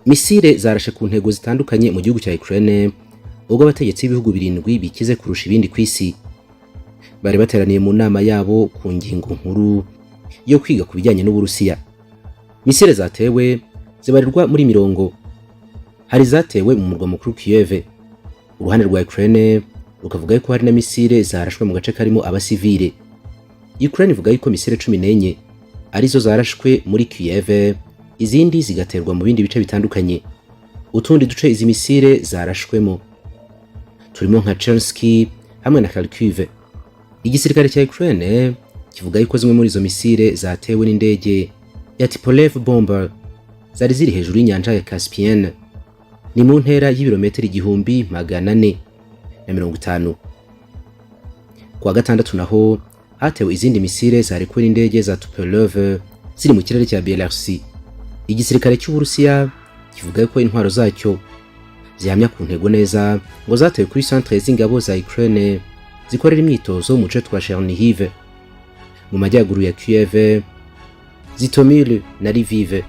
Misile zarashe ku ntego zitandukanye mu gihugu cya Ukraine ubwo abategetsi b'ibihugu birindwi bikize kurusha ibindi ku isi bari bateraniye mu nama yabo ku ngingo nkuru yo kwiga ku bijyanye n'Uburusiya. Misile zatewe zibarirwa muri mirongo. Hari zatewe mu murwa mukuru Kiev. Uruhande rwa Ukraine rukavuga ko hari na misile zarashwe mu gace karimo abasivile. Ukraine ivuga yuko misile 14 arizo zarashwe muri Kiev, izindi zigaterwa mu bindi bice bitandukanye. Utundi duce izi misile zarashwemo turimo nka Chernihiv hamwe na Kharkiv. Igisirikare cya Ukraine kivuga yuko zimwe muri izo misile zatewe n'indege ya Tupolev bomber zari ziri hejuru y'inyanja ya Caspienne, ni mu ntera y'ibirometero 1450. Kuwa gatandatu naho hatewe izindi misile zarekuwe n'indege za Tupolev ziri mu kirere cya Belarus. Igisirikare cy'Uburusiya kivuga ko intwaro zacyo zihamya ku ntego neza ngo zatewe kuri centre z'ingabo za Ukraine zikorera imyitozo mu duce twa Chernihiv mu majyaruguru ya Kiev, Zhytomyr na Lviv,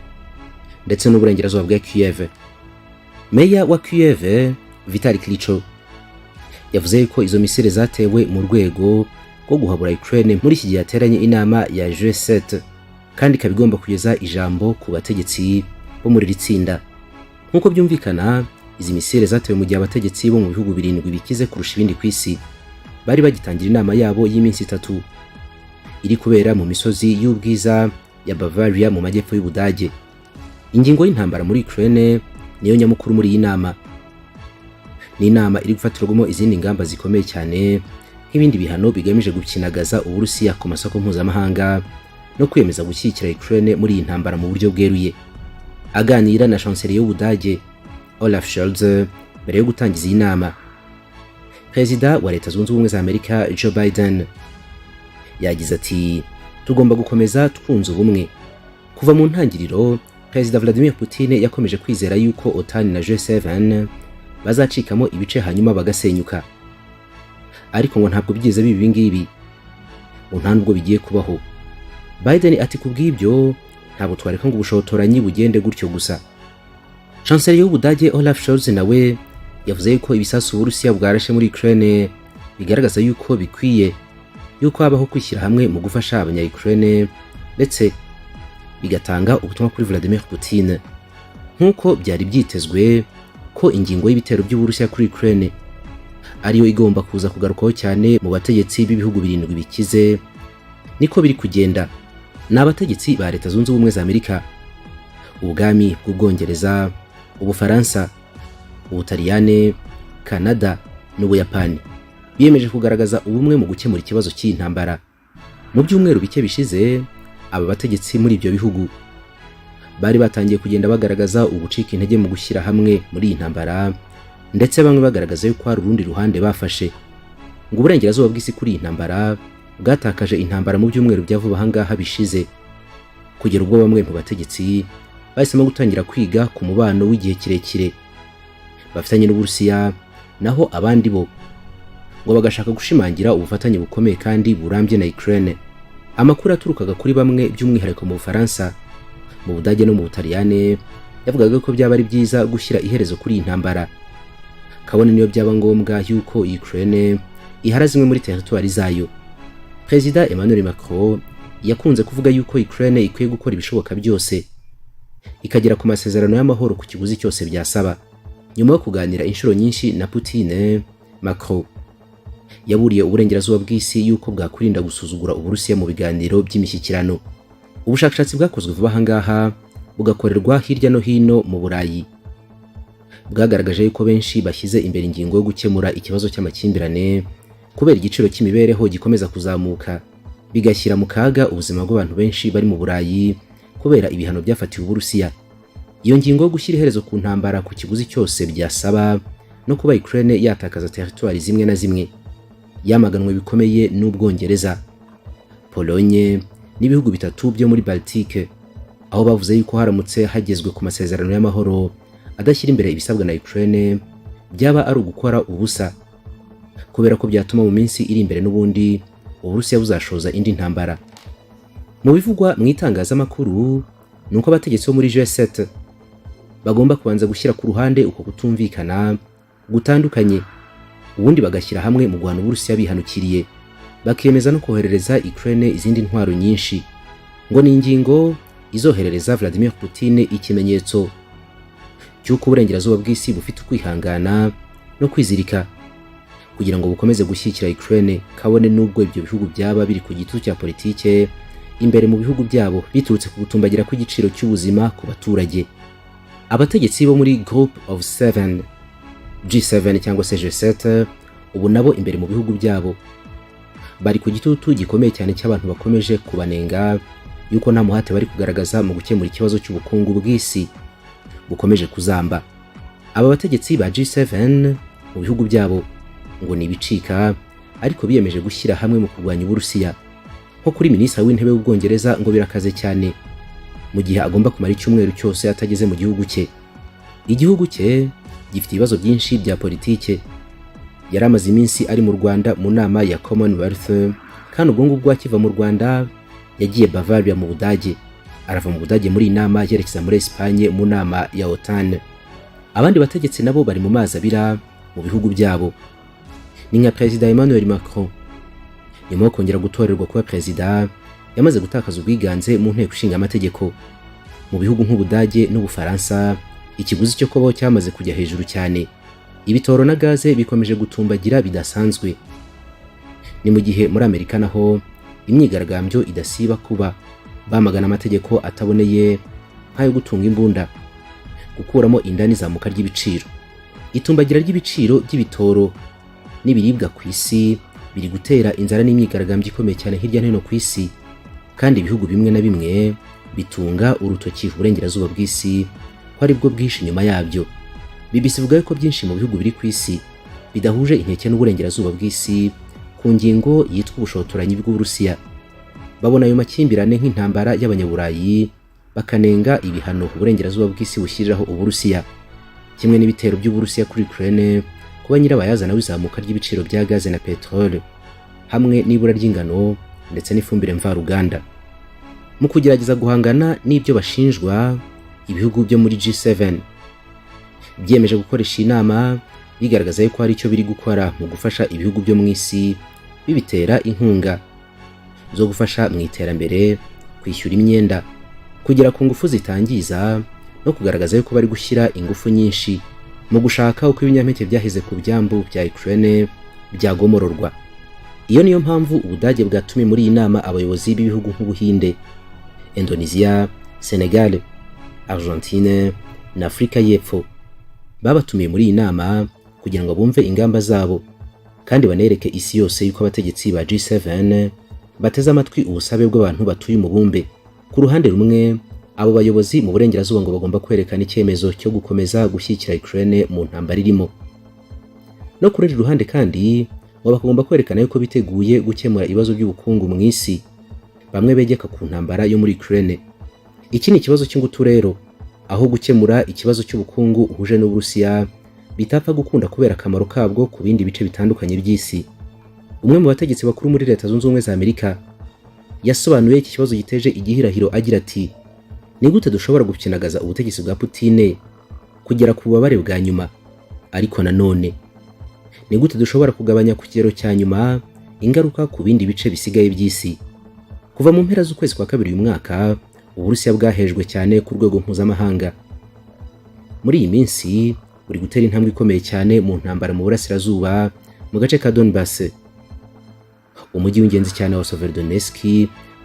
ndetse n'uburengerazuba bwa Kiev. Meya wa Kiev, Vitali Klitschko, yavuze ko izo misile zatewe mu rwego rwo guhabura Ukraine muri iki gihe yateranye inama ya G7, kandi ikaba igomba kugeza ijambo ku bategetsi bo muri iri tsinda. Nk'uko byumvikana, izi misile zatewe mu gihe abategetsi bo mu bihugu birindwi bikize kurusha ibindi ku isi bari bagitangira inama yabo y'iminsi 3 iri kubera mu misozi y'ubwiza ya Bavaria mu majyepfo y'Ubudage. Ingingo y'intambara muri Ukraine niyo nyamukuru muri iyi nama. Ni inama iri gufatirwamo izindi ngamba zikomeye cyane, nk'ibindi bihano bigamije gukinagaza Uburusiya ku masoko mpuzamahanga no kwiyemeza gushyigikira Ukraine muri iyi ntambara mu buryo bweruye. Aganira na chancelier y'Ubudage Olaf Scholz mbere yo gutangiza iyi nama, Perezida wa Leta Zunze Ubumwe za Amerika Joe Biden yagize ati: "Tugomba gukomeza twunze ubumwe." Kuva mu ntangiriro, Perezida Vladimir Putin yakomeje kwizera yuko OTAN na G7 bazacikamo ibice hanyuma bagasenyuka, ariko ngo ntabwo byigeze biba ibingibi, ngo nta nubwo bigiye kubaho. Biden ati: "Kubw'ibyo ntabwo twareka ngo ubushotoranyi bugende gutyo gusa." Chancelier y'Ubudage Olaf Scholz nawe yavuze yuko ibisasu Uburusiya bwarashe muri Ukraine bigaragaza yuko bikwiye yuko habaho kwishyira hamwe mu gufasha abanya Ukraine, ndetse bigatanga ubutumwa kuri Vladimir Putin. Nk'uko byari byitezwe ko ingingo y'ibitero by'Uburusiya kuri Ukraine ariyo igomba kuza kugarukwaho cyane mu bategetsi b'ibihugu birindwi bikize, niko biri kugenda. Ni abategetsi ba Leta Zunze Ubumwe za Amerika, Ubwami bw'Ubwongereza, Ubufaransa, Ubutaliyane, Kanada n'Ubuyapani biyemeje kugaragaza ubumwe mu gukemura ikibazo cy'iyi ntambara. Mu byumweru bike bishize, aba bategetsi muri ibyo bihugu bari batangiye kugenda bagaragaza ugucika intege mu gushyira hamwe muri iyi ntambara, ndetse bamwe bagaragaza yuko hari urundi ruhande bafashe. Ngo uburengerazuba bw'isi kuri iyi ntambara bwatakaje intambara mu byumweru bya vuba ahangaha bishize, kugera ubwo bamwe mu bategetsi bahisemo gutangira kwiga ku mubano w'igihe kirekire bafitanye n'Uburusiya, naho abandi bo ngo bagashaka gushimangira ubufatanye bukomeye kandi burambye na Ukraine. Amakuru aturukaga kuri bamwe, by'umwihariko mu Bufaransa, mu Budage no mu Butaliyane, yavugaga ko byaba ari byiza gushyira iherezo kuri iyi ntambara, kabone niyo byaba ngombwa yuko Ukraine ihara zimwe muri teritwari zayo. Perezida Emmanuel Macron yakunze kuvuga yuko Ukraine ikwiye gukora ibishoboka byose ikagera ku masezerano y'amahoro ku kiguzi cyose byasaba. Nyuma yo kuganira inshuro nyinshi na Putin, Macron yaburiye uburengerazuba bw'isi yuko bwakwirinda gusuzugura Uburusiya mu biganiro by'imishyikirano. Ubushakashatsi bwakozwe vuba aha ngaha, bugakorerwa hirya no hino mu Burayi, bwagaragaje yuko benshi bashyize imbere ingingo yo gukemura ikibazo cy'amakimbirane kubera igiciro cy'imibereho gikomeza kuzamuka, bigashyira mu kaga ubuzima bw'abantu benshi bari mu Burayi kubera ibihano byafatiwe Uburusiya. Iyo ngingo yo gushyira iherezo ku ntambara ku kiguzi cyose byasaba no kuba Ukraine yatakaza teritwari zimwe na zimwe yamaganwe bikomeye n'Ubwongereza, Polonye n'ibihugu bitatu byo muri Baltique, aho bavuze yuko haramutse hagezwe ku masezerano y'amahoro adashyira imbere ibisabwa na Ukraine byaba ari ugukora ubusa, kubera ko byatuma mu minsi iri imbere n'ubundi Uburusiya buzashoza indi ntambara. Mu bivugwa mu itangazamakuru ni uko abategetsi bo muri G7 Bagomba kubanza gushyira ku ruhande uko kutumvikana gutandukanye, ubundi bagashyira hamwe mu guhana Uburusiya bihanukiriye, bakiyemeza no koherereza Ukraine izindi ntwaro nyinshi. Ngo ni ingingo izoherereza Vladimir Putin ikimenyetso cy'uko uburengerazuba bw'isi bufite ukwihangana no kwizirika kugira ngo bukomeze gushyigikira Ukraine, kabone n'ubwo ibyo bihugu byaba biri ku gitutu cya politike imbere mu bihugu byabo biturutse ku gutumbagira kw'igiciro cy'ubuzima ku baturage. Abategetsi bo muri Group of Seven, G7 cyangwa se G7, ubu nabo imbere mu bihugu byabo bari ku gitutu gikomeye cyane cy'abantu bakomeje kubanenga yuko nta muhate bari kugaragaza mu gukemura ikibazo cy'ubukungu bw'isi bukomeje kuzamba. Aba bategetsi ba G7 mu bihugu byabo ngo ni ibicika, ariko biyemeje gushyira hamwe mu kurwanya Uburusiya. Nko kuri Minisitiri w'Intebe w'Ubwongereza, ngo birakaze cyane mu gihe agomba kumara icyumweru cyose atageze mu gihugu cye. Igihugu cye gifite ibibazo byinshi bya politike. Yari amaze iminsi ari mu Rwanda mu nama ya Commonwealth, kandi ubwo ngubwo akiva mu Rwanda yagiye Bavaria mu Budage, arava mu Budage muri iyi nama yerekeza muri Espagne mu nama ya OTAN. Abandi bategetsi nabo bari mu mazi abira mu bihugu byabo, ni nka Perezida Emmanuel Macron. Nyuma yo kongera gutorerwa kuba perezida, yamaze gutakaza ubwiganze mu nteko ishinga amategeko. Mu bihugu nk'Ubudage n'Ubufaransa, ikiguzi cyo kubaho cyamaze kujya hejuru cyane, ibitoro na gaze bikomeje gutumbagira bidasanzwe. Ni mu gihe muri Amerika naho imyigaragambyo idasiba kuba, bamagana amategeko ataboneye nk'ayo gutunga imbunda, gukuramo inda n'izamuka ry'ibiciro. Itumbagira ry'ibiciro by'ibitoro n'ibiribwa ku isi biri gutera inzara n'imyigaragambyo ikomeye cyane hirya no hino ku isi, kandi ibihugu bimwe na bimwe bitunga urutoki uburengerazuba bw'isi ko ari bwo bwinshi inyuma yabyo. BBC ivuga ko byinshi mu bihugu biri ku isi bidahuje inkeke n'uburengerazuba bw'isi ku ngingo yitwa ubushotoranyi bw'Uburusiya. Babona ayo makimbirane nk'intambara y'Abanyaburayi, bakanenga ibihano uburengerazuba bw'isi bushyiriraho Uburusiya, kimwe n'ibitero by'Uburusiya kuri Ukraine kuba nyirabayazana w'izamuka ry'ibiciro bya gaze na peteroli, hamwe n'ibura ry'ingano ndetse n'ifumbire mvaruganda. Mu kugerageza guhangana n'ibyo bashinjwa, ibihugu byo muri G7 byiyemeje gukoresha inama bigaragaza yuko hari icyo biri gukora mu gufasha ibihugu byo mu isi, bibitera inkunga zo gufasha mu iterambere, kwishyura imyenda, kugera ku ngufu zitangiza, no kugaragaza yuko bari gushyira ingufu nyinshi mu gushaka uko ibinyampeke byaheze ku byambu bya Ukraine byagomororwa. Iyo niyo mpamvu Ubudage bwatumiye muri iyi nama abayobozi b'ibihugu nk'Ubuhinde, Indonesia, Senegal, Argentine na Afurika y'Epfo. Babatumiye muri iyi nama kugira ngo bumve ingamba zabo kandi banereke isi yose yuko abategetsi ba G7 bateze amatwi ubusabe bw'abantu batuye umubumbe. Ku ruhande rumwe, abo bayobozi mu burengerazuba ngo bagomba kwerekana icyemezo cyo gukomeza gushyigikira Ukraine mu ntambara irimo. No ku rundi ruhande kandi, ngo bakagomba kwerekana yuko biteguye gukemura ibibazo by'ubukungu mu isi bamwe begeka ku ntambara yo muri Ukraine. Iki ni ikibazo cy'ingutu rero, aho gukemura ikibazo cy'ubukungu uhuje n'Uburusiya bitapfa gukunda kubera akamaro kabwo ku bindi bice bitandukanye by'isi. Umwe mu bategetsi bakuru muri Leta Zunze Ubumwe za Amerika yasobanuye iki kibazo giteje igihirahiro agira ati: "Ni gute dushobora gukinagaza ubutegetsi bwa Putine kugera ku bubabare bwa nyuma, ariko nanone ni gute dushobora kugabanya ku kigero cya nyuma ingaruka ku bindi bice bisigaye by'isi?" Kuva mu mpera z'ukwezi kwa kabiri uyu mwaka, Uburusiya bwahejwe cyane ku rwego mpuzamahanga. Muri iyi minsi buri gutera intambwe ikomeye cyane mu ntambara mu burasirazuba, mu gace ka Donbass. Umujyi w'ingenzi cyane wa Severodonetsk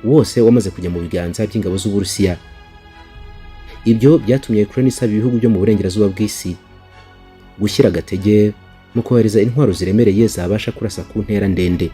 wose wamaze kujya mu biganza by'ingabo z'Uburusiya. Ibyo byatumye Ukraine isaba ibihugu byo mu burengerazuba bw'isi gushyira agatege mu kohereza intwaro ziremereye zabasha kurasa ku ntera ndende.